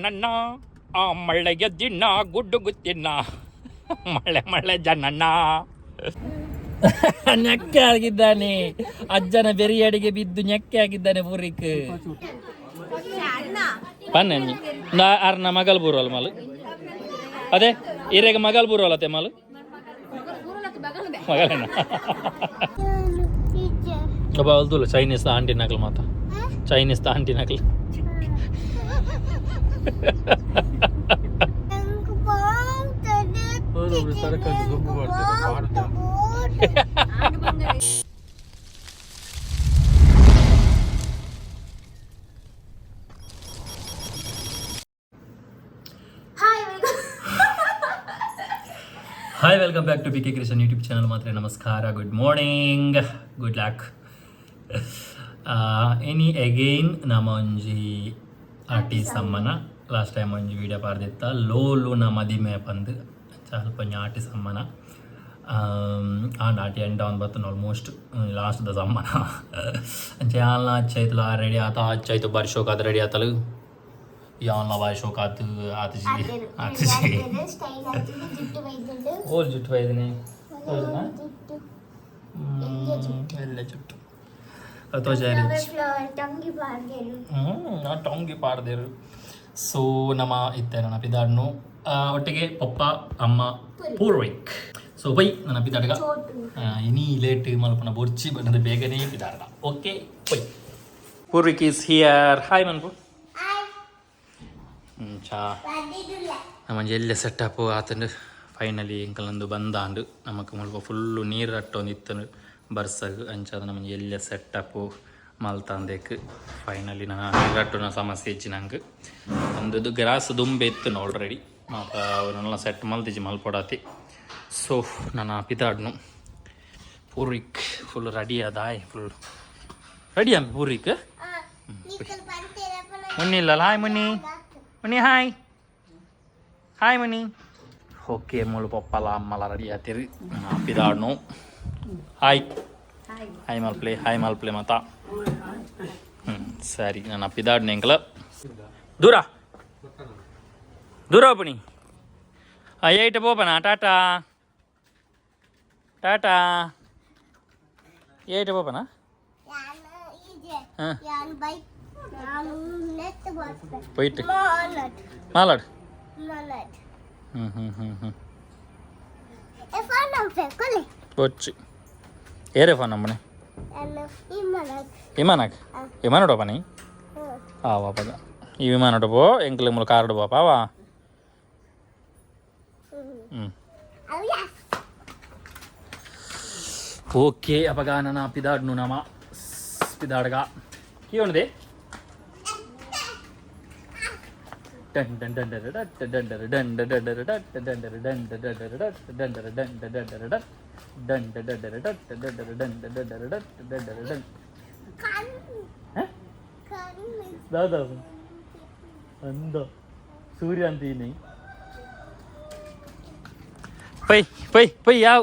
ನನ್ನ ಆ ಮಳೆಯ ದಿನ ಗುಡ್ಡುಗುತ್ತಿನ ಮಳೆ ಮಳೆ ಜನಣ್ಣ. ನೆಕ್ಕೆ ಆಗಿದ್ದಾನೆ. ಅಜ್ಜನ ಬೆರಿಯಡಿಗೆ ಬಿದ್ದು ನೆಕ್ಕೆ ಆಗಿದ್ದಾನೆ ಪೂರಿಕ್. ಪನ್ನೆ ಅರ್ನ ಮಗಲ್ ಬೂರಲ್ ಮಲ್. ಅದೇ ಇರೆಗ ಮಗಲ್ ಬೂರಲ್ಲ ಮಲ್ ಮಗಳೇನ. ಒಬ್ಬ ಅಲ್ದುಲ್ಲ ಚೈನೀಸ್ ಆಂಟಿ ನಕಲ್ ಮಾತ, ಚೈನೀಸ್ ಆಂಟಿ ನಕಲ್. Hi, welcome back to B K Krishan YouTube channel. ಮಾತ್ರ ನಮಸ್ಕಾರ, ಗುಡ್ ಮಾರ್ನಿಂಗ್, ಗುಡ್ ಲಕ್. ಇನಿ ಅಗೈನ್ ನಮ್ಮ ಒಂಜಿ ಆಟಿ ಸಮ್ಮನ. ಲಾಸ್ಟ್ ಟೈಮ್ ಒಂಜಿ ವೀಡಿಯೋ ಪಾರ್ದಿತ್ತ, ಲೋಲು ನ ಮದಿಮೆ ಪಂದ್. ಅಲ್ಪ ಒಂಜಿ ಆಟಿ ಸಮ್ಮನ ಆಂಡ ಆಟಿ ಎಂಡ್ ಆನ್ ಬತ್ತನ, ಆಲ್ಮೋಸ್ಟ್ ಲಾಸ್ಟ್ ದ ಸಮ್ಮನ. ಅಂಚೆ ಯಾನ್ಲ ಅಚ್ಚೈತಲ ರೆಡಿ ಆತ. ಅಚ್ಚೈತು ಬಾರಿ ಶೋಕ್ ಆತ ರೆಡಿ ಆತಲು. ಯಾನ್ಲ ಬಾರಿ ಶೋಕ್ ಆತು ಆತಜಿ ಆತಜಿ. ಓಲ್ ಜುಟ್ಟು ಬೈದಿನಿ ತೋಜನಾ? ಎಲ್ಲ ಜುಟ್ಟು ತೋಜಾರಿ. ಟೊಂಗಿ ಪಾಡ್ದೇರು. ಸೊ ನಮ್ಮ ಇತ್ತೆ ನನ್ನ ಪಿದಾಡ್ನು ಒಟ್ಟಿಗೆ ಪಪ್ಪ, ಅಮ್ಮ, ಪೂರ್ವಿಕ್. ಸೊ ಬೈ ನನ್ನ ಪಿದಾಡ್ಗ. ಇನಿ ಲೇಟ್ ಮಲ್ಪನ ಬೊರ್ಚಿ ಬನ್ನದ, ಬೇಗನೆ ಪಿದಾಡ್ಗ. Okay, bye. Poorvik is here. Hi ಮನ್ಪು. ಚಾ ನಮ್ಮ ಎಲ್ಲ ಸೆಟಪ್ ಆತಂಡು. ಫೈನಲಿ ಎಂಕಲಂದು ಬಂದಾಂಡು. ನಮಕ್ ಮುಲ್ಪ ಫುಲ್ಲು ನೀರು ಅಟ್ಟೊಂದು ಇತ್ತನು ಬರ್ಸಗ್. ಅಂಚಾದ ನಮ್ಮ ಎಲ್ಲ ಸೆಟಪ್ಪು ಮಲ್ತಾಂದೇಕ್. ಫೈನಲಿ ನನ್ನ ನೀರು ಸಮಸ್ಯೆ ಇಜ್ಜಿ ನಂಗೆ. ಒಂದು ಗ್ರಾಸ್ ದುಂಬೆ ಇತ್ತು ಆಲ್ರೆಡಿ, ಮಾತ ಅವನ್ನೆಲ್ಲ ಸೆಟ್ ಮಲ್ತಿಜಿ, ಮಲ್ಪೊಡಾತಿ. ಸೊ ನನ್ನ ಪಿತಾಡ್ನು. ಪೂರ್ವಿಕ್ ಫುಲ್ ರೆಡಿ ಅದಾಯ್. ಫುಲ್ ರೆಡಿ ಅಮ್ಮ ಪೂರ್ವಿಕ್. ಮುನ್ನಿ ಇಲ್ಲಲ್ಲ? Hi Munni, Munni hi, hi Munni. Okay, ಮುಳು ಪಪ್ಪಲ ಅಮ್ಮಲ ರೆಡಿ ಆತಿರಿ. ಪಿದಾಡ್ನು. ಹಾಯ್ ಹಾಯ್ ಮಲ್ಪ್ಲೆ, ಹಾಯ್ ಮಲ್ಪ್ಲೆ ಮಾತ. ಹ್ಞೂ ಸರಿ, ನಾನು ಪಿದಾಡ್ನೆ ಎಂಕಲ. ದೂರ ದೂರ ಹೋಪಣಿ. ಏಯ್ಟ್ ಪೋಪನಾ? Tata tata. ಏಯ್ಟ್ ಪೋಪನಾ? ಹಾಂ, ಪೋಯ್ತು ಮಾಲಾಡ್. ಹ್ಞೂ ಹ್ಞೂ ಹ್ಞೂ ಹ್ಞೂ ಬೊಚ್ಚಿ ಏರೇ ಫೋನ್ ನಂಬನೆ. ವಿಮಾನಕ್ ವಿಮಾನ ಪನಿ ಆವ ಪದ. ಈ ವಿಮಾನ ಪೋ, ಎಂಕಲ್ ಮುಲ ಕಾರ್ ಪೋಪ ಅವ. ಹ್ಞೂ ಓಕೆ. ಅಪಗ ನನ್ನ ಪಿದಾಡ್ನು ನಮ ಪಿದಾಡ್ಗ ಕೀವಣದೆ. ಡನ್ ಡನ್ ಡನ್ ಡರ್ ಡಟ್ ಡನ್ ಡರ್ ಡನ್ ಡರ್ ಡರ್ ಡಟ್ ಡನ್ ಡರ್ ಡನ್ ಡರ್ ಡರ್ ಡಟ್ ಡನ್ ಡರ್ ಡನ್ ಡರ್ ಡರ್ ಡಟ್ ಡನ್ ಡರ್ ಡರ್ ಡಟ್ ಡನ್ ಡರ್ ಡನ್ ಡರ್ ಡರ್ ಡಟ್ ಡನ್ ಡರ್ ಡನ್. ದಾದಾ ಅಂದ ಸೂರ್ಯ ಅಂತೀನಿ. ಪೈ ಪೈ ಪೈ ಯಾವ.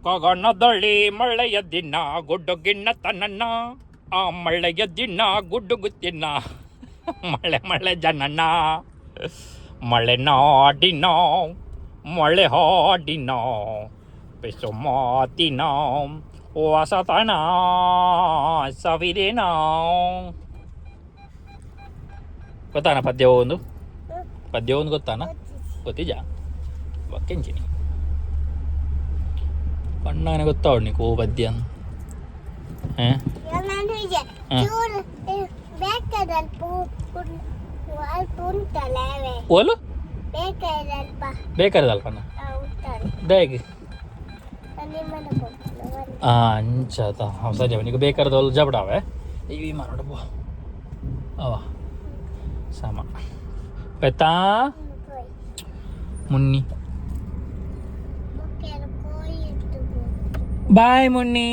ಗಗನದಳ್ಳಿ ಮಳೆಯ ದಿನ ಗುಡ್ಡುಗಿನ್ನ ತನ್ನಣ್ಣ ಆ ಮಳೆಯ ದಿನ ಗುಡ್ಡುಗುತ್ತಿನ ಮಳೆ ಮಳೆ ಜನಣ್ಣ. ಮಳೆ ನಾಡಿನ ಮಳೆ ಹಾಡಿನ ಪಿಸು ಮಾತಿನ ಹೊಸತನ ಸವಿದಿನ. ಗೊತ್ತಾನ ಪದ್ಯ? ಒಂದು ಪದ್ಯ ಒಂದು ಗೊತ್ತಾನ? ಗೊತ್ತಿಜಾ? ಬಕ್ಕೆಂಚಿನಿ ಪಣ್ಣಾನೆ ಗೊತ್ತಾವಡು ನೀಕು ಓ ಪದ್ಯ. ಹಾಂ, ಓಲು ಬೇಕಾದಲ್ಪನ ದಾಯಗ್. ಹಾಂ, ಅಂಚಾತ. ಸರಿ, ಅವನಿಗೆ ಬೇಕಾದ ಜಬಡಾವೆ. ಈ ವಿಮಾನ ಬೋ ಅವ ಸಮ ಆಯ್ತಾ Munni? Bye Munni,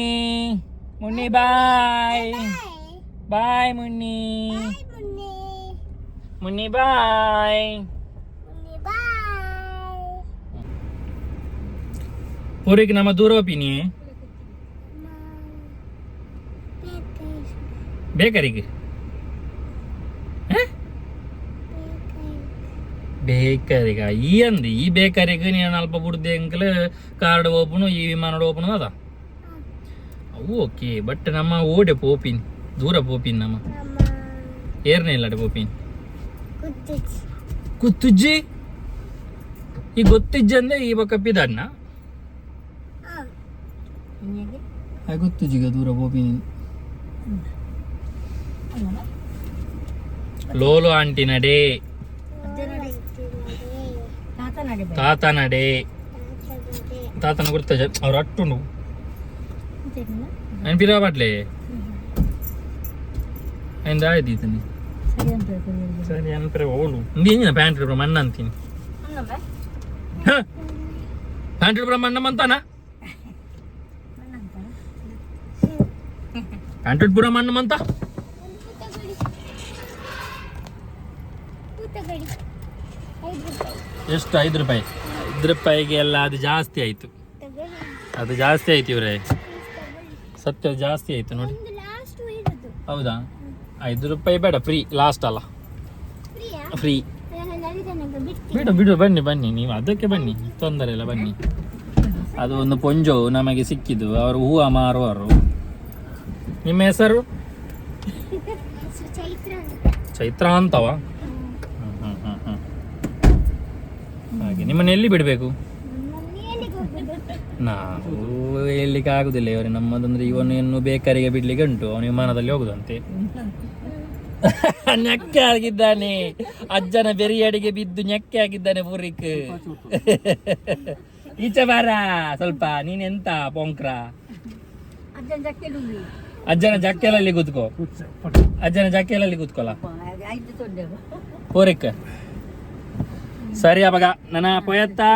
Munni bye bye Munni, Munni bye. ಪೂರಿಗೆ ನಮ್ಮ ದೂರ ಹೋಪಿನಿ ಬೇಕರಿಗೆ. ಬೇಕರಿಗ ಈ ಅಂದು ಈ ಬೇಕರಿಗೆ ನೀನು ಅಲ್ಪ ಬುಡ್ದೆ ಅಂಕಲ್ ಕಾರ್ಡ್ ಓಪನು ಈ ವಿಮಾನಡ್ ಓಪನು ಅದ. ಅವು ಓಕೆ, ಬಟ್ ನಮ್ಮ ಓಡೆ ಪೋಪಿನ್, ದೂರ ಪೋಪಿನ್ ನಮ್ಮ. ಏರ್ನೇ ಇಲ್ಲಡೆ ಪೋಪಿನ್. ಕುತ್ತುಜ್ಜಿ ಈ ಗೊತ್ತಿಜ್ಜಂದೆ ಈ ಬೊಕ್ಕ ಪಿದಣ್ಣ ಗೊತ್ತುಜ್ಜಿಗ ದೂರ ಪೋಪಿನ್. ಲೋಲು ಆಂಟಿ ನಡೆ, ತಾತ ನಡೆ, ತಾತನ ಗುರ್ತ ಅವ್ರು ಅಟ್ಟುಂಡು ఆయన పిలవట్లే ఆయన దాయది ఇతని. ಸರಿ ಅನ್ಪ್ರೆ ಓಲು ಇಂದು ಪ್ಯಾಂಟ್ ಇಡ್ಬ್ರ ಮಣ್ಣ ಅಂತೀನಿ. ಪ್ಯಾಂಟ್ ಇಡ್ಬ್ರ ಮಣ್ಣ ಮಂತಾನ, ಪ್ಯಾಂಟ್ ಇಟ್ಬುರ ಮಣ್ಣ ಮಂತ. ಎಷ್ಟು? 5 ರೂಪಾಯಿ. 5 ರೂಪಾಯಿಗೆ ಎಲ್ಲ ಅದು ಜಾಸ್ತಿ ಆಯ್ತು, ಅದು ಜಾಸ್ತಿ ಆಯ್ತು ಇವ್ರೆ, ಸತ್ಯ ಜಾಸ್ತಿ ಆಯ್ತು ನೋಡಿ. ಹೌದಾ? 5 ರೂಪಾಯಿ ಬೇಡ, ಫ್ರೀ ಲಾಸ್ಟ್ ಅಲ್ಲ, ಫ್ರೀ ಬಿಡು ಬಿಡು, ಬನ್ನಿ ಬನ್ನಿ, ನೀವು ಅದಕ್ಕೆ ಬನ್ನಿ, ತೊಂದರೆ ಇಲ್ಲ, ಬನ್ನಿ. ಅದು ಒಂದು ಪೊಂಜೋ ನಮಗೆ ಸಿಕ್ಕಿದ್ದು, ಅವರು ಹೂವು ಮಾರುವರು. ನಿಮ್ಮ ಹೆಸರು? ಚೈತ್ರ ಅಂತವ. ಹಾಗೆ ನಿಮ್ಮನ್ನ ಎಲ್ಲಿ ಬಿಡಬೇಕು? ನಾವು ಹೇಳಲಿಕ್ಕೆ ಆಗುದಿಲ್ಲ ಇವರೇ. ನಮ್ಮದಂದ್ರೆ ಇವನು ಇನ್ನು ಬೇಕರಿಗೆ ಬಿಡ್ಲಿಕ್ಕೆ ಉಂಟು, ಅವನು ವಿಮಾನದಲ್ಲಿ ಹೋಗುದಂತೆ. ನೆಕ್ಕೆ ಆಗಿದ್ದಾನೆ, ಅಜ್ಜನ ಬೆರಿಯಡಿಗೆ ಬಿದ್ದು ನೆಕ್ಕೆ ಆಗಿದ್ದಾನೆ ಪೂರಿಕ್. ಈಚೆ ಬಾರ ಸ್ವಲ್ಪ, ನೀನೆಂತ ಪೊಂಕ್ರ? ಅಜ್ಜನ ಜಕ್ಕೆಲಲ್ಲಿ ಕೂತ್ಕೋ, ಅಜ್ಜನ ಜಕ್ಕೆಲಲ್ಲಿ ಕೂತ್ಕೊಲ್ಲ ಪೂರಿಕ್. ಸರಿ ಅವಾಗ ನನ್ನ ಪೋಯತ್ತಾ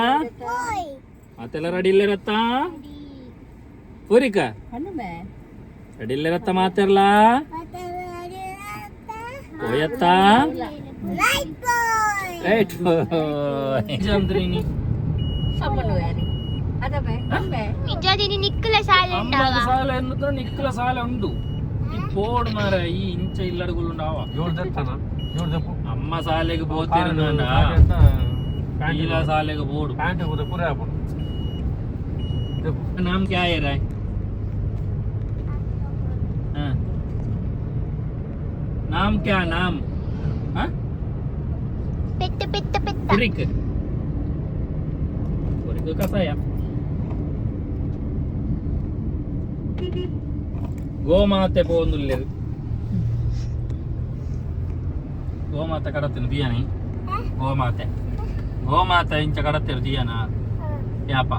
ಮಾತೆಲ್ಲ ರೆಡಿ ಇಲ್ಲಿರತ್ತಾ ಪೂರಿಕ? ರೆಡಿ ಇಲ್ಲಿರತ್ತ ಮಾತೆಲ್ಲ ಪೋಯತ್ತಾ? ರೈಟ್. ನಿಕ್ಕಲ ಸಾಲ. ಸಾಲ ಎನ್ನುತ್ತ ನಿಕ್ಕಲ ಸಾಲ ಉಂಡು ಪೋಡು ಮಾರ ಈ ಇಂಚ ಇಲ್ಲಡುಗುಂಡಾವ. ಅಮ್ಮ ಸಾಲೆಗೆ ಬೋತಿರು, ಈಲ ಸಾಲೆಗೆ ಬೋಡು. नाम क्या है राय? हाँ, नाम क्या नाम? हाँ, ಪೆತ್ತ ಪೆತ್ತ ಪೆತ್ತ. ಪುರಿಕ್ ಪುರಿಕ್ ಕಸಾಯ. ಗೋಮಾತೆ ಪೋಂದುಲ್ಲೆರ್, ಗೋಮಾತೆ ಕಡತ್ತಿನ ದಿಯಾನಿ, ಗೋಮಾತೆ ಗೋಮಾತೆ ಇಂಚ ಕಡತ್ತಿರು ದಿಯಾನ ಯಾಪ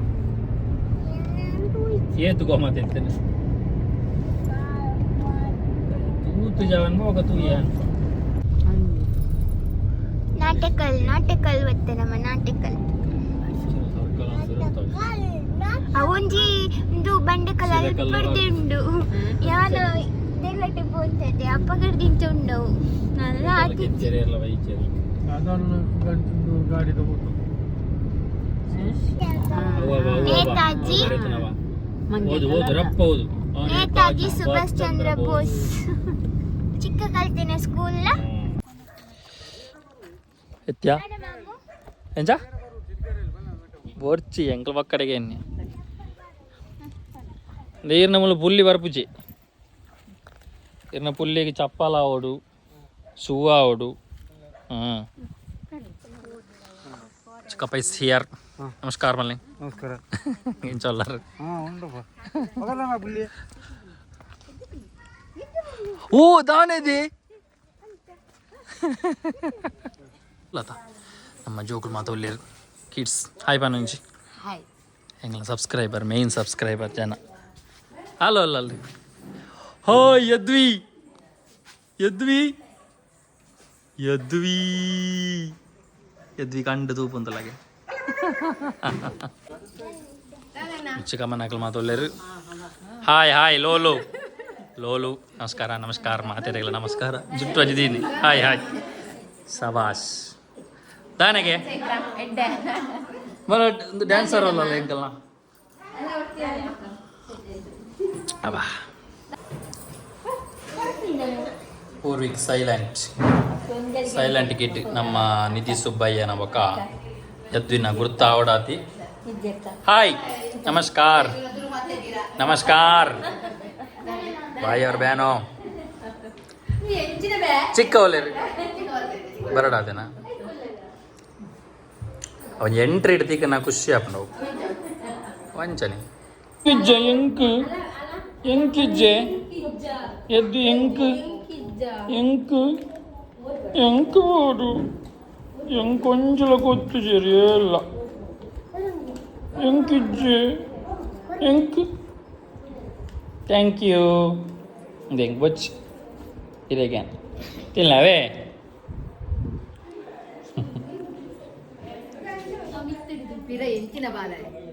ಏತು ಗೋಮಾತೆ ಇತ್ತೇನೆ ತೂತು ಜವನ್ ಹೋಗ ತೂಯ. ನಾಟಕಲ್ ನಾಟಕಲ್ ಬತ್ತೆ ನಮ್ಮ ನಾಟಕಲ್. ಅವೊಂಜಿ ಒಂದು ಬಂಡೆಕಲ್ ಅಲ್ಪರ್ದೆ ಉಂಡು, ಯಾನ ದೆಲ್ಲಟೆ ಪೋಂತದೆ ಅಪ್ಪಗಡ್ದಿಂಚ ಉಂಡವು ನನ್ನ ಆತಿ. ನೇತಾಜಿ ನೇತಾಜಿ ಸುಭಾಷ್ ಚಂದ್ರ ಬೋಸ್ ಚಿಕ್ಕ ಕಲ್ತಿನ ಸ್ಕೂಲ್. ಎತ್ಯ ಎಂಚ ಬೊರ್ಚಿ ಎಂಕಲ್ ಪಕ್ಕಡೆಗೆ ಎನ್ನೆ ನೀರಿನ ಮೂಲ ಪುಲ್ಲಿ ಬರ್ಪುಜಿ. ಇರ್ನ ಪುಲ್ಲಿಗೆ ಚಪ್ಪಲ ಆವಡು, ಶೂ ಆವಡು. ಹಾಂ, ಚಿಕ್ಕಪ್ಪ is here. ನಮಸ್ಕಾರ ಮಲ್ಲಿ. ನಮಸ್ಕಾರ. ಎಂಚೊಲ್ಲಾರು? ಹಾಂ, ಉಂಡಪ್ಪ. ಪುಲ್ಲಿ. ಓ ದಾನೇದಿ ಲತಾ ನಮ್ಮ ಜೋಕುಲು ಮಾತ ಉಲ್ಲೇರು. ಕಿಡ್ಸ್ ಹಾಯ್ ಪನಂಜಿ. ಹಾಯ್. ಎಂಗ್ಲ ಸಬ್ಸ್ಕ್ರೈಬರ್, ಮೇನ್ ಸಬ್ಸ್ಕ್ರೈಬರ್ ಜನ. ಹಲೋ ಅಲ್ಲ ಅಲ್ಲಿ. ಹಾಯ್ ಯದ್ವಿ, ಯದ್ವಿ, ಯದ್ವಿ, ಯದ್ವಿ ಕಂಡು ತೂಪುಂತಲಾಗೆ. ಚಿಕ್ಕಮ್ಮನಕಲ್ ಮಾತೊಲ್ಲೇರು. Hi hi ಲೋಲು ಲೋಲು. ನಮಸ್ಕಾರ ನಮಸ್ಕಾರ ಮಾತೆರೆಗಳ ನಮಸ್ಕಾರ. ಜುಟ್ಟು ಅಂಜಿದೀನಿ. Hi hi ಸಬಾಷ್. ದಾನೆಗೆ ಮರ ಒಂದು ಡ್ಯಾನ್ಸರ್ ಅಲ್ಲ ಎಂಕಲ್ನ ಅಬ್ಬಾ. ಪೂರ್ವಿಕ್ ಸೈಲೆಂಟ್. ಸೈಲೆಂಟ್ ಕಿಟ್ ನಮ್ಮ ನಿಧಿ ಸುಬ್ಬಯ್ಯನ ಬೊಕ ಯದ್ವಿನ ಗುರ್ತಾವಡಾತಿ. ಹಾಯ್, ನಮಸ್ಕಾರ ನಮಸ್ಕಾರ. ಬಾಯ್ ಅವ್ರ ಬ್ಯಾನೋ ಚಿಕ್ಕ ಒಲ್ಲೇರಿ ಬರಡಾದೇನಾ. ಅವನ್ ಎಂಟ್ರಿ ಇಡ್ತೀಕ ನಾ ಖುಷಿ ಆಪಂಡು ವಂಚನೆ. ಇಜ್ಜ ಎಂಕ್ ಎಂಕಿಜ್ಜೆ ಎದ್ದು ಎಂಕ್ ಎಂಕ್ ಎಂಕ್ ಓಡು ಎಂಕೊಂಜಲ ಗೊತ್ತುಜೇರಿ ಎಲ್ಲ ಎಂಕಿಜ್ಜೆ ಎಂಕ್. Thank you. ಇದು ಹೆಂಗೆ ಬೊಚ್ಚು ಇದೇಗೆ ತಿನ್ನವೇ.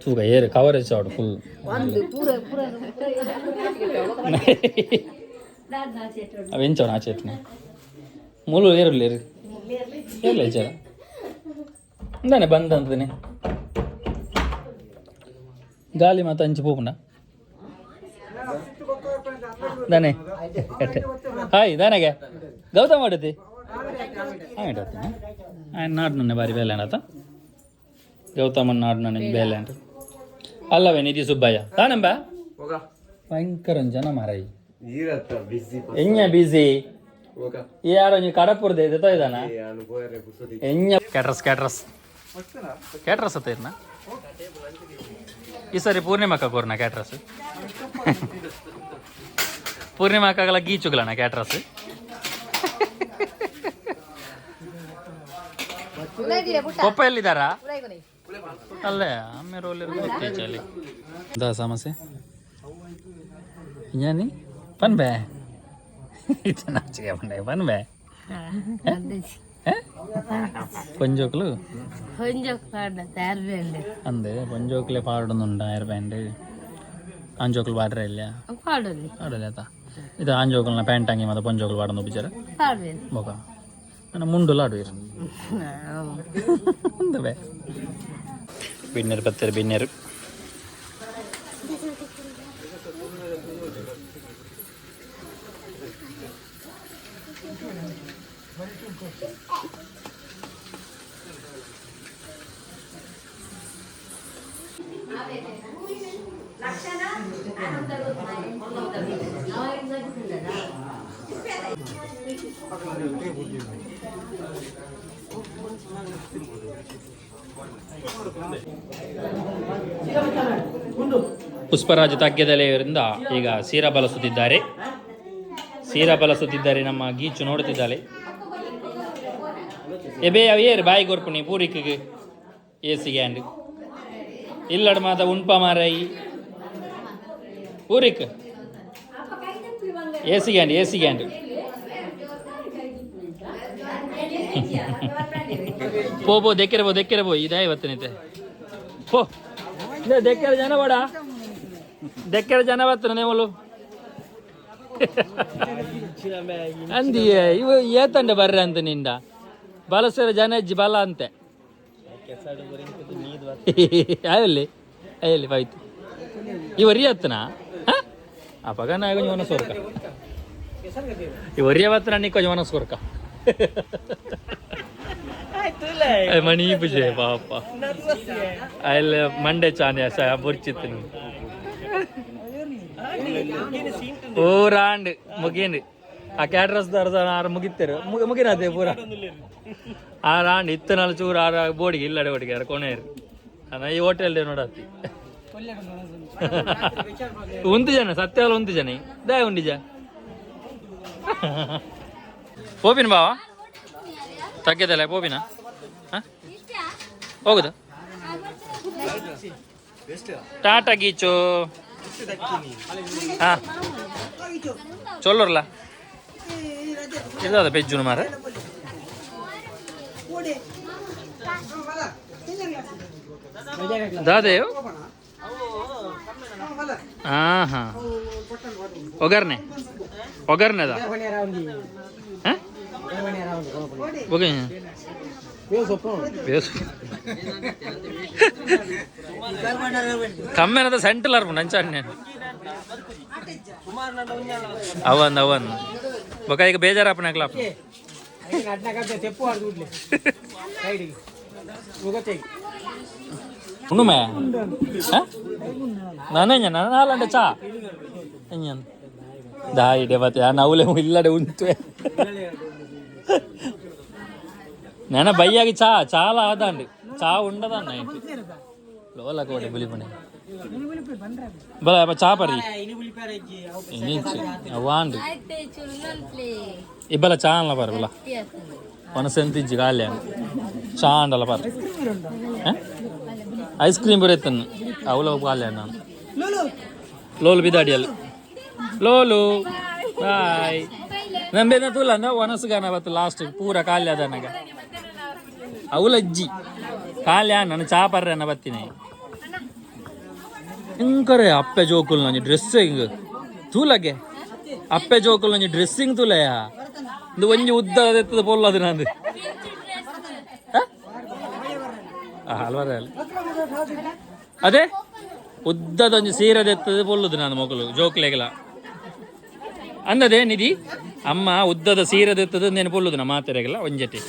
ತೂಕ ಏರು ಕವರೇಜ್ ಆವಡು ಫುಲ್. ಅವು ಎಂಚವನ ಆಚೆತ್ನೆ ಮೂಲು ಏರುಲ್ಲೇರು ಏರ್ಲ ಇಜ್ಜಾರ ಇಂದಾನೆ ಬಂದಂತನೆ ಗಾಲಿ ಮಾತ ಅಂಚಿ ಪೋಪುಂಡ ದಾನೆ. ಹಾಯ್ ದಾನೆಗೆ ಗೌತಮ್ ಮಾಡುತ್ತಿ ಆಯ್ತು. ಆಯ್ತು ನಾಡು ನನ್ನ ಬಾರಿ ಬೇಲೆ ಆತ ಗೌತಮನ್ ನಾಡು ನನ್ನ ಬೇಲೆ ಅಂತ ಅಲ್ಲವೇ ನಿಧಿ ಸುಬ್ಬಯ್ಯ ತಾನೆಂಬ ಭಯಂಕರ ಜನ ಮಾರಾಯಿ. ಎಂಜ ಬಿಸಿ ಯಾರೋ ನೀವು ಕಡಪುರದ ಇದೆ ಇದಾನ ಎಂಜ ಕ್ಯಾಟ್ರಸ್ ಕ್ಯಾಟ್ರಸ್ ಕ್ಯಾಟ್ರಸ್ ಅತ್ತ ಇರ್ನ. ಈ ಸರಿ ಪೂರ್ಣಿಮಾಕ ಕೋರ್ನ ಕ್ಯಾಟ್ರಸ್. ಪೂರ್ಣಿಮಾಕಾಗಲ ಗೀಚುಗಳಣ ಕ್ಯಾಟ್ರಸ್. ಪಪ್ಪ ಎಲ್ಲಿದ್ದಾರಾ? ಅಲ್ಲೇ ಆಮೇಲೆ ಗೊತ್ತೈಚಲ್ಲಿ ಸಮಸ್ಯೆ ಯಾನಿ ಪನ್ಬೆ ನಾಚಿಕೆ ಪಂಡೆ ಪನ್ಬೆ ಪೊಂಜೋಕ್ಲು ಅಂದೆ ಪೊಂಜೋಕ್ಲೆ ಪಾಡೊಂದುಂಡ ಏರ್ ಪ್ಯಾಂಟ್ ಆಂಜೋಕ್ಲು ಪಾಡ್ರೆ ಇಲ್ಲ ಪಾಡೊಲಿ ಆತ. ಇದು ಆಂಜೋಕ್ಲನ ಪ್ಯಾಂಟ್ ಅಂಗಿ ಮತ್ತೆ ಪೊಂಜೋಕ್ಲು ಪಾಡೊಂದು ಬಿಚಾರ ಬೊಕ ನನ್ನ ಮುಂಡುಲ ಆಡುವಿರು ಅಂದವೇ ಬಿನ್ನೆರು ಪತ್ತೆರು ಬಿನ್ನೆರು. ಪುಷ್ಪರಾಜ ತಗ್ಗೆದಲೆಯವರಿಂದ ಈಗ ಸೀರಾ ಬಲಸುತ್ತಿದ್ದಾರೆ, ಸೀರಾ ಬಲಸುತ್ತಿದ್ದಾರೆ. ನಮ್ಮ ಗೀಚು ನೋಡುತ್ತಿದ್ದಾಳೆ. ಎಬೇ ಅವು ಏರು ಬಾಯಿ ಕೊರ್ಪುಣಿ ಪೂರಿಕ್ಕಿಗೆ ಎ ಸಿ ಗ್ಯಾಂಡ್ ಇಲ್ಲಡ ಮಾತ ಉಣ್ಪ ಮಾರಾಯಿ ಪೂರಿಕ್ A C grand A C grand. ಪೋ ಪೋ ದೆಕ್ಕೆರೆ ಪೋ ದೆಕ್ಕೆರೆ ಪೋ ಇದೇ ಇವತ್ತಿನೈತೆ ಪೋ ದೆಕ್ಕೆರೆ ಜನ ಬೇಡ ದೆಕ್ಕೆರೆ ಜನ ಬರ್ತಾರೆ ನೇಮಲು ಅಂದಿಯೇ ಇವ ಏತಂಡೆ ಬರ್ರೆ ಅಂತ ನಿಂದ ಬಲಸರ ಜನ ಅಜ್ಜಿ ಬಲ ಅಂತೆ ಅಲ್ಲಿ ಅಲ್ಲಿ ಬಾಯ್ತು ಈ ಒರಿಯ ಹತ್ತನ ಅಪಗ ನಾ కొంచెం మనసు ಈ ಒರಿಯ ಬತ್ತನ ನೀ కొంచెం మనసు ಕೊರ್ಕ ಮಣಿ ಪೂಜೆ ಪಾಪ ಅಲ್ಲಿ ಮಂಡೆ ಚಾನೆ ಬೊರ್ಚಿತ್ತು ಪೂರಾಂಡ್ ಮುಗಿಂಡ್ ಆ ಕ್ಯಾಟ್ರಸ್ ಆರು ಮುಗಿತ್ತರು ಮುಗಿನದೆ ಪೂರ ಆರಾಂಡ್ ಇತ್ತು ನಾಲ್ ಚೂರು ಆರ ಬೋಡಿಗೆ ಇಲ್ಲಡೆ ಬೋಡಿಗೆ ಆರ ಕೊನೆಯರು ಅದ ಈ ಹೋಟೆಲ್ ನೋಡತ್ತಿ ಉಂತು ಜನ ಸತ್ಯಾಲ ಉಂತು ಜನ ದಾಯ ಉಂಡಿಜ ಪೋಪಿನ ಬಾವ ತಗ್ಗದಲ್ಲ ಪೋಪಿನ ಹೋಗುದಾ ಟಾಟಾ ಗೀಚು ಹಾ ಚೊಲ್ಲೋರ್ಲ ಇದಾದ ಪೆಜ್ಜುನು ಮಾರ ದಾದೇವ್ ಹಾ ಹಾ ಒಗ್ಗರಣೆ ಒಗ್ಗರಣೆದ ಓಕೆ ಕಮ್ಮೆನದ ಸೆಂಟಲ್ ಅರ್ಪುಂಡು ಅಂಚಾಡ್ నేను ಅವನ್ ಅವನ್ ಬೊಕ ಈಗ ಬೇಜಾರಾಪುನ. ಉಣ್ಣುಮೆ ನಾನೇ ನಾನಂಡೆ ಚಾ ದಾಯಿಡೆ ಬತ್ತೆ ಆ ನವುಲೆ ಇಲ್ಲಡೆ ಉಂಟು. ನೆನ ಬೈಯಾಗಿ ಚಾ ಚಾಲ ಆದಾಂಡಿ ಚಾ ఉండదన్న ఇంటి లోల కోడి బులిపని ಬಲ ಚಾ ಪರಿ ಇನಿಂಚಿ ಅವಾಂಡು ಇಬ್ಬಲ ಚಾ ಅಲ್ಲ ಪರ್ ಬಲ ಒನಸೆಂತಿಜ್ಜಿ ಕಾಲ್ಯ ಚಾ ಅಂಡಲ್ಲ ಪರ್. ಐಸ್ ಕ್ರೀಮ್ ಬರೆತನ್ನು ಅವಲ ಕಾಲ್ಯ ನಾನು ಲೋಲು ಬಿದಾಡಿಯಲ್ಲಿ ಲೋಲು ಬಾಯ್ ನಂಬೇನ ತೂಲ ಅಂದ ಒನಸುಗಾನ ಬತ್ತು ಲಾಸ್ಟ್ ಪೂರ ಕಾಲ್ಯ ಅದನಗ ಅವಲಜ್ಜಿ ಕಾಲ್ಯ ನಾನು ಚಾ ಪರ್ರನ್ನ ಬತ್ತೀನಿ. ಇಂಕರೆ ಅಪ್ಪೆ ಜೋಕುಲ್ ನಂಜಿ ಡ್ರೆಸ್ಸಿಂಗ್ ತೂಲಗೆ ಅಪ್ಪೆ ಜೋಕುಲ್ ನಂಜಿ ಡ್ರೆಸ್ಸಿಂಗ್ ತೂಲಯ ಇದು ಒಂಜಿ ಉದ್ದ ಎತ್ತದ ಪೊಲ್ಲದು ನಂದು ಹಲ್ವಾರ ಅದೇ ಉದ್ದದ ಒಂಜಿ ಸೀರೆ ಎತ್ತದ ಪೊಲ್ಲುದು ನಾನು ಮೊಗಲು ಜೋಕ್ಲೆಗಲ ಅಂದದೇ ನಿಧಿ ಅಮ್ಮ ಉದ್ದದ ಸೀರೆ ಎತ್ತದ ನೇನು ಪೊಲ್ಲುದು ನಾ ಮಾತೆರೆಗಲ ಒಂಜಟಿ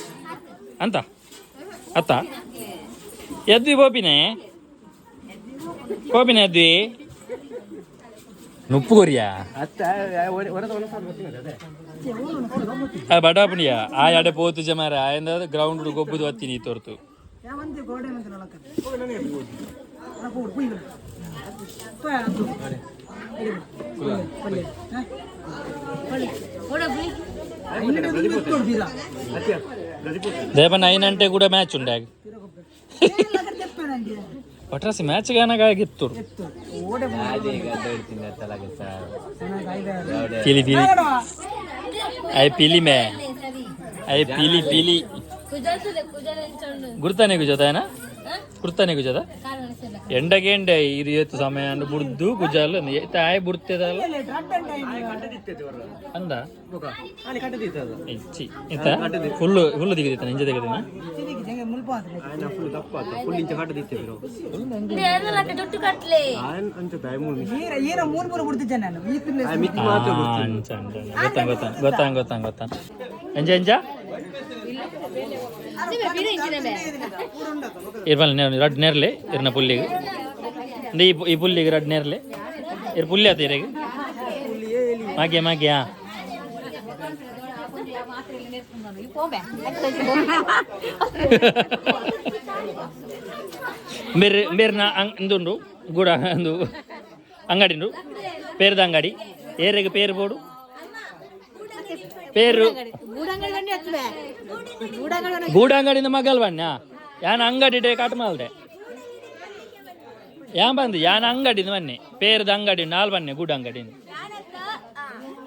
ಅಂತ ಅತ್ತ ಎದ್ವಿ ಬೋಪಿನೆ ಬೋಪಿನೆ ಎದ್ವಿ ನುಪ್ಪು ಕೊರಿಯಾ ಬಡಾಪಣಿಯ ಆ ಎಡೆ ಪೋತು ಜಮಾರ ಆಯಂದ ಗ್ರೌಂಡ್ ಗೊಬ್ಬುದು ಹತ್ತೀನಿ ತೋರ್ತು. ದೇವನ ಐನಂಟೆ ಕೂಡ ಮ್ಯಾಚ್ ಉಂಡಾಗ ಪಟ್ರಾಸಿ ಮ್ಯಾಚ್ ಗಾನಗಾಗಿತ್ತು. ಪಿಲಿ ಪಿಲಿ I Pili May I Pili Pili ಗುರ್ತಾನೆ ಗುಜದ ಏನ ಕುರ್ತಾನೆ ಗುಜದ ಎಂಡಗೆಂಡೆ ಇರಿಯತ್ತು ಸಮಯ ಅಂಡ್ ಬುಡ್ದು ಗುಜಾಲ್ ತಾಯಿ ಬುಡ್ತದಲ್ಲ ಅಂದ ಇಚ್ಚಿ ಇತ್ತ ಫುಲ್ಲು ಫುಲ್ಲು ದಿಗದಿತ್ತ ನಿಂಜ ದಿಗದಿನ. ಅಂಚ ಅಂಚ ಗೊತ್ತಾ ಗೊತ್ತಾ ಗೊತ್ತಾ ಗೊತ್ತಾ ಗೊತ್ತಾ ಎಂಜ ಎಂಜ ಇರ್ಬಲ್ ರಡ್ ನೇರ್ಲೆ ಇರ್ನ ಪುಲ್ಲಿಗೆ ಈ ಈ ಪುಲ್ಲಿಗೆ ರಡ್ ನೇರ್ಲೆ ಇರ್ ಪುಲ್ಲಿ ಆತ ಇರೆಗೆ ಮಾಗೆ ಮಾಗೆ. ಬೇರೆ ಬೇರೆ ನಾ ಇಂದುಂಡು ಗೂಡ ಅಂದು ಅಂಗಡಿ ಉಂಡು ಪೇರ್ದ ಅಂಗಡಿ ಏರೆಗೆ ಪೇರು ಬೋಡು ಪೇರು ಗೂಡಂಗಡಿಂದ ಮಗಲ್ ಬಣ್ಣ ಯಾನ ಅಂಗಡಿ ಡೇ ಕಾಟ್ ಮಾಲ್ದೆ ಯಾನ್ ಬಂದು ಯಾನ ಅಂಗಡಿಂದ ಬನ್ನಿ ಪೇರ್ದ ಅಂಗಡಿ ನಾಲ್ ಬನ್ನಿ ಗೂಡ ಅಂಗಡಿ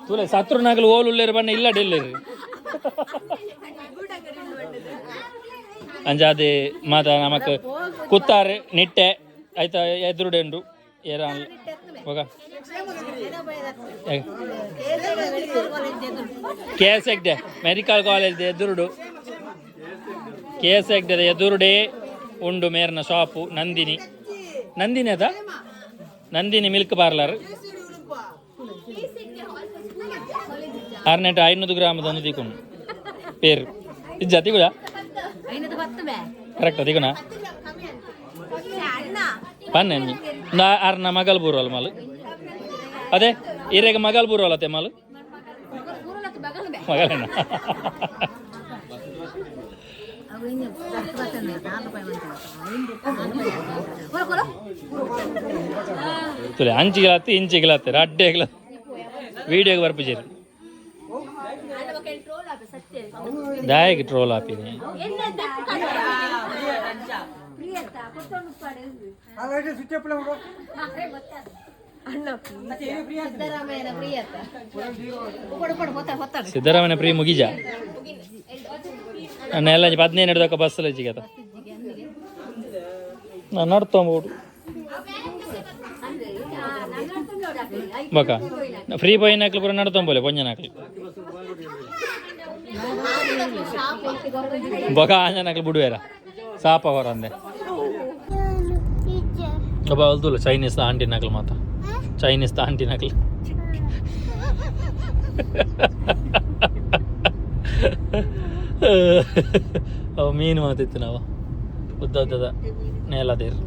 ತುಲೆ ಸತ್ರು ನಗಲು ಓಲು ಉಲ್ಲೇರು ಬಣ್ಣ ಇಲ್ಲ ಡೆಲ್ಲೇರು ಅಂಜಾದೆ ಮಾತ ನಮಕ್ ಕುತ್ತಾರೆ ನಿಟ್ಟೆ ಆಯ್ತಾ ಎದುರುಡೆ ಉಂಡು ಏರ ಹೋಗ K S Hegde medical college ಎದುರುಡು ಕೆ ಎಸ್ ಹೆಗ್ಡೆ ಎದುರುಡೆ ಉಂಡು ಮೇರ್ನ ಶಾಪು ನಂದಿನಿ ನಂದಿನಿ ಅದ ನಂದಿನಿ ಮಿಲ್ಕ್ ಪಾರ್ಲರ್ ಆರ್ನೆಟ್ 500 ಗ್ರಾಮದ ಒಂದು ದಿಕೊಂಡು ಪೇರು ಇಜ್ಜ ತಿಗುಡ ಕರೆಕ್ಟ್ ತಿಗುಣ ಪನ್ನೆ ನಾ ಆರ್ನ ಮಗಲ್ ಬೂರಲ್ಲ ಮಾಲು ಅದೇ ಇರೆಗ ಮಗಲ್ ಬೂರಲ್ಲ ಅತ್ತೆ ಮಾಲು ಮಗಳೇನ ತುಲೆ ಅಂಚಿಗ್ಲಾತ್ತೆ ಇಂಚಿಗ್ಲಾತ್ತೆ ರಡ್ಡೆಗ್ಲ ವೀಡಿಯೋಗೆ ಬರ್ಪುಜೇರು ದಾಯಕ್ ಟ್ರೋಲ್ ಆಪಿನಿ. ಸಿದ್ದರಾಮಯ್ಯ ಪ್ರಿಯ ಮುಗಿಜ ನನ್ನ ಎಲ್ಲ 15 ಹಿಡ್ದಕ್ಕ ಬಸ್ ಜಿಗತ ನಾನು ನಡ್ತೊಂಬೋದು ಬಕ ಫ್ರೀ ಪೋಯಿನಾಕ್ಲು ಪೂರ ನಡ್ತೊಂಬೋಲೆ ಪೊಂಜನಾಕ್ಲು ಬೊಕ ಆಂಜನಾಕ್ಲು ಬಿಡುವೇರ ಸಾಪ ಹೊರಂದೆ ಒಬ್ಬ ಅಲ್ದುಲ್ಲ ಚೈನೀಸ್ ಆಂಟಿ ನಕಲು ಮಾತ ಚೈನೀಸ್ ಆಂಟಿ ನಕಲು ಅವು ಮೀನು ಮಾತಿತ್ತು ನಾವು ಉದ್ದ ಉದ್ದದ ನೇಲದೇರು.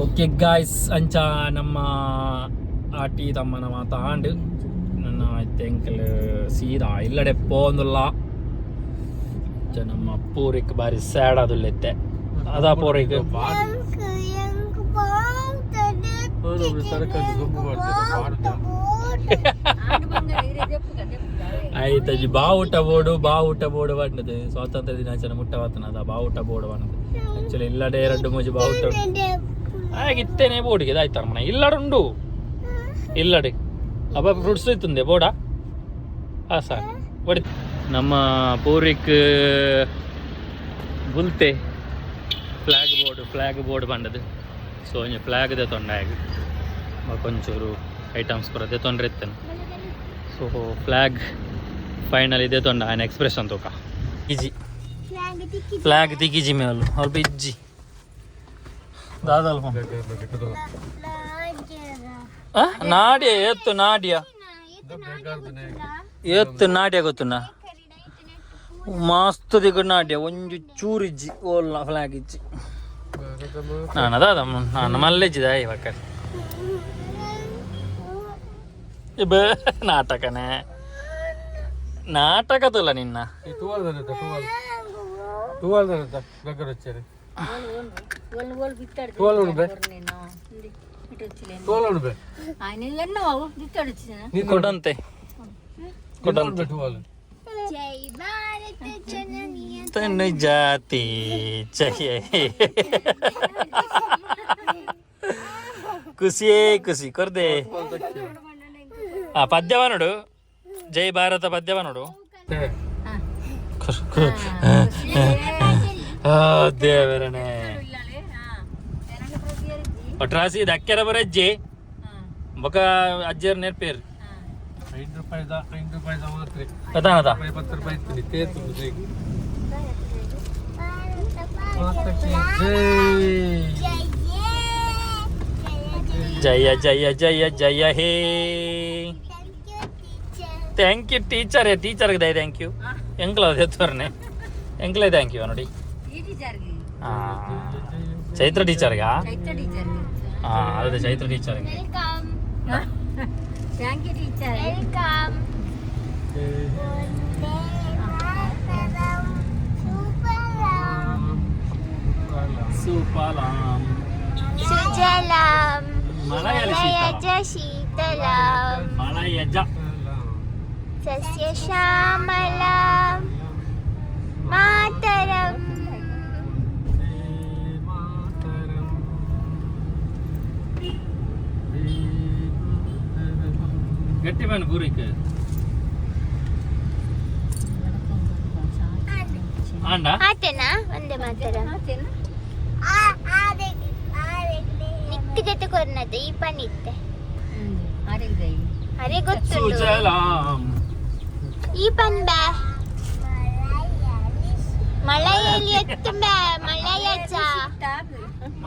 ಓಕೆ ಗಾಯ್ಸ್, ಅಂಚ ನಮ್ಮ ಆಟಿ ತಮ್ಮನ ಮಾತ ಆಂಡ್ ನನ್ನ ಎಂಕಲ್ ಸೀದಾ ಇಲ್ಲಡೆ ಪೋಂದುಲ್ಲ. ಅಂಚ ನಮ್ಮ ಪೂರಿಕ್ ಬಾರಿ ಸ್ಯಾಡ್ ಆದುಲ್ಲೆತ್ತೆ ಅದಾ ಪೂರಿಕ್. ಆಯ್ತಜ್ಜಿ, ಬಾವುಟ ಬೋಡು, ಬಾವುಟ ಬೋಡು ಬಣ್ಣದು. ಸ್ವಾತಂತ್ರ್ಯ ದಿನಾಚರಣೆ ಮುಟ್ಟ ಬರ್ತನದ ಬಾವುಟ ಬೋಡು ಬಣ್ಣದು. ಆಕ್ಚುಲಿ ಇಲ್ಲಡೆ ಎರಡು ಮೂಜಿ ಬಾವುಟ ಹಾಗೆ ಇತ್ತೇನೆ ಬೋರ್ಡಿಗೆ ಆಯ್ತಾರ ಮನೆ ಇಲ್ಲಡುಂಡು ಇಲ್ಲಡೆ. ಅಬ್ಬ, ಫ್ರೂಟ್ಸ್ ಇತ್ತುಂದೆ ಬೋಡ. ಹಾ ಸರ್, ಬಡಿ. ನಮ್ಮ ಪೂರಿಕ್ ಬುಲ್ತೆ ಫ್ಲಾಗ್ ಬೋರ್ಡ್, ಫ್ಲಾಗ್ ಬೋರ್ಡ್ ಬಂಡದು. ಸೊ ಒಂಜಿ ಫ್ಲಾಗ್ ದೆ ತೊಂಡೆ ಒಂಚೂರು ಐಟಮ್ಸ್ ಪೂರ ತೊಂದರೆ ಇತ್ತನು. ಸೊ ಫ್ಲಾಗ್ ಫೈನಲ್ ಇದೆ ತೊಂಡ. ఆయన ಎಕ್ಸ್ಪ್ರೆಷನ್ ತೋಕ ಇಜಿ, ಫ್ಲಾಗ್ ತಿಕ್ಕಿಜಿ ಮೇಲು ಅಲ್ಪ ಇಜ್ಜಿ ದಾದಲ್ಪ. ನಾಡಿಯ ಎತ್ತು, ನಾಡಿಯ ಎತ್ತು, ನಾಡ್ಯ ಗೊತ್ತುನ? ಮಸ್ತ್ ದಿಕ್ಕ ನಾಡ್ಯ. ಒಂಜಿ ಚೂರು ಇಜ್ಜಿ, ಓಲ್ಲ ಫ್ಲಾಗ್ ಇಜ್ಜಿ. ನಾನು ಅದ ನಾನು ಮಲ್ಲೆಜ್ಜಿದ ಇವಾಗ ಇಬ ನಾಟಕನೇ ನಾಟಕ ತುಲ್ಲ ನಿನ್ನ. ಟುವಾಲ್ దగ్గర వచ్చారు. టువాల్ ఉండు, టువాల్ ఉండు. ಕೊಡಂತೆ, ಕೊಡಂತೆ. ಟುವಾಲ್. ಜೈ ಭಾರತ ಜನನಿಯ ತನು ಜಾತಿ ಜಯ. ಖುಷಿಯೇ ಖುಷಿ ಕೊರ್ದೆ. ಆ ಪದ್ಯವ ನೋಡು, ಜೈ ಭಾರತ ಪದ್ಯವ ನೋಡು. ದೇವರನೇ, ಒಟ್ರಾಸಿ ದಕ್ಕೆರ ಬರಜ್ಜಿ ಬೊಕ ಅಜ್ಜಿಯರ್ ನೆರ್ಪೇರು. 5 ರೂಪಾಯಿದ, 5 ರೂಪಾಯಿದ ಮಾತ್ರೆ. ಪ್ರಧಾನದ 10 ರೂಪಾಯಿ ಇತ್ತು ತೇತು. ಭಾರತ ಜೈ. ಜಯ ಜಯ ಜಯ ಜಯ ಹೇ. Thank you teacher. ಟೀಚರ್ಗೆ Dye thank you. ಎಂಕ್ಲ ಎತ್ತವರ್ನೆ ಎಂಕ್ಲೇ thank you ನೋಡಿ. ಹಾಂ, ಚೈತ್ರ ಟೀಚರ್ಗಾ? ಹಾಂ, ಅದೇ Chaitra ಟೀಚರ್ಗೆ. Welcome. Thank you teacher. Welcome. Vande Mataram ಸುಫಲಾಂ ಸುಫಲಾಂ ಸುಜಲಾಂ ಮಲಯಲಿ ಮಲಯಜ ಶೀತಲಾಂ ಮಲಯಜ ಸಸ್ಯಶ್ಯಾಮಲಾಂ ಮಾತರಂ. ಗಟ್ಟಿ ಬಣ್ಣ ಪೂರಿಕ್ ಆಂಡ. ಆತೇನಾ ವಂದೇ ಮಾತರಂ? ನಿಕ್ಕ ಜೊತೆ ಕೊರ್ನದ ಈ ಪನಿತ್ತೆ ಅರೆ ಗೊತ್ತುಂಟು. ಸುಜಲಾಂ ಈ ಪನ್ ಬೇ ಮಳೆಯಲ್ಲಿ ಎತ್ತು ಬೇ ಮಳೆಯಜ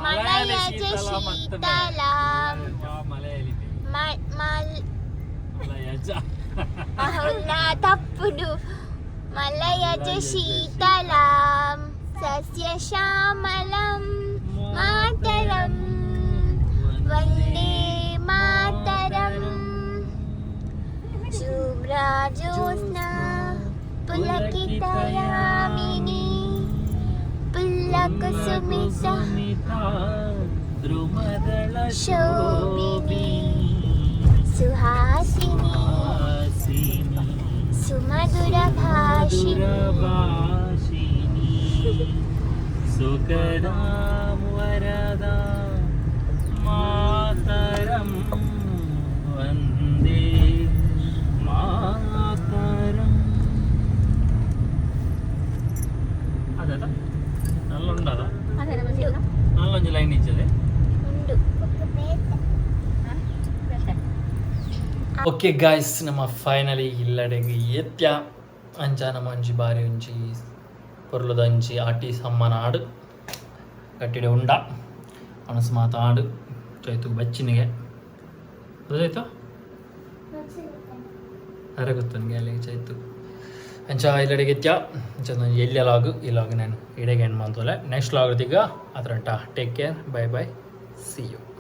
ಮಲಯಜ ಶೀತಲಾಂ ಮಲಯಲಿ ಮಲ್ ಮಲಯಜ అవునా తప్పుడు. మలయజ శీతలాం సస్యశ్యామలం మాతరం, వందే మాతరం. శుభ్రజ్యోత్స్నా పులకితయామిని పుల్లకుసుమిత ದ್ರುಮದಳ శోభిని సుహాసిని సుమధురభాషిణి ಭಾಷಿಣಿ ಸುಖದಾಂ ವರದಾಂ ಮಾತರಂ, ವಂದೇ ಮಾತರಂ. ಅದ ನಲ್ಲ ಉಂಡದ ನಲ್ಲೊಂಜಿ ಲೈನ್ ಇಜ್ಜದೆ. ಉಂಡು. ಓಕೆ ಗಾಯ್ಸ್, ನಮ್ಮ ಫೈನಲಿ ಇಲ್ಲಡೆಗೆ ಎತ್ಯ. ಅಂಚ ನಮ್ಮ ಒಂಜಿ ಬಾರಿ ಒಂಜಿ ಪೊರ್ಲುದ ಒಂಜಿ ಆಟಿ ಸಮ್ಮನ ಆಡು ಗಟ್ಟಿಡೆ ಉಂಡ ಮನಸ್ಸು ಮಾತ ಆಡು. ಚೈತು ಬಚ್ಚಿನಿಗೆ ಅದಾಯ್ತು. ಅರೆ ಗೊತ್ತು ನನಗೆ ಅಲ್ಲಿಗೆ ಚೈತು. ಅಂಚ ಇಲ್ಲಡೆಗೆ ಅಂಚ ಎಲ್ಯ ಲಾಗ್, ಈ ಲಾಗ್ ನಾನು ಇಡೆಗೆ ಎಂಡ್ ಮಂತೋಲೆ. ನೆಕ್ಸ್ಟ್ ಲಾಗ್ ದಿಗ ಅದ್ರಂಟ. Take care, bye bye, see you.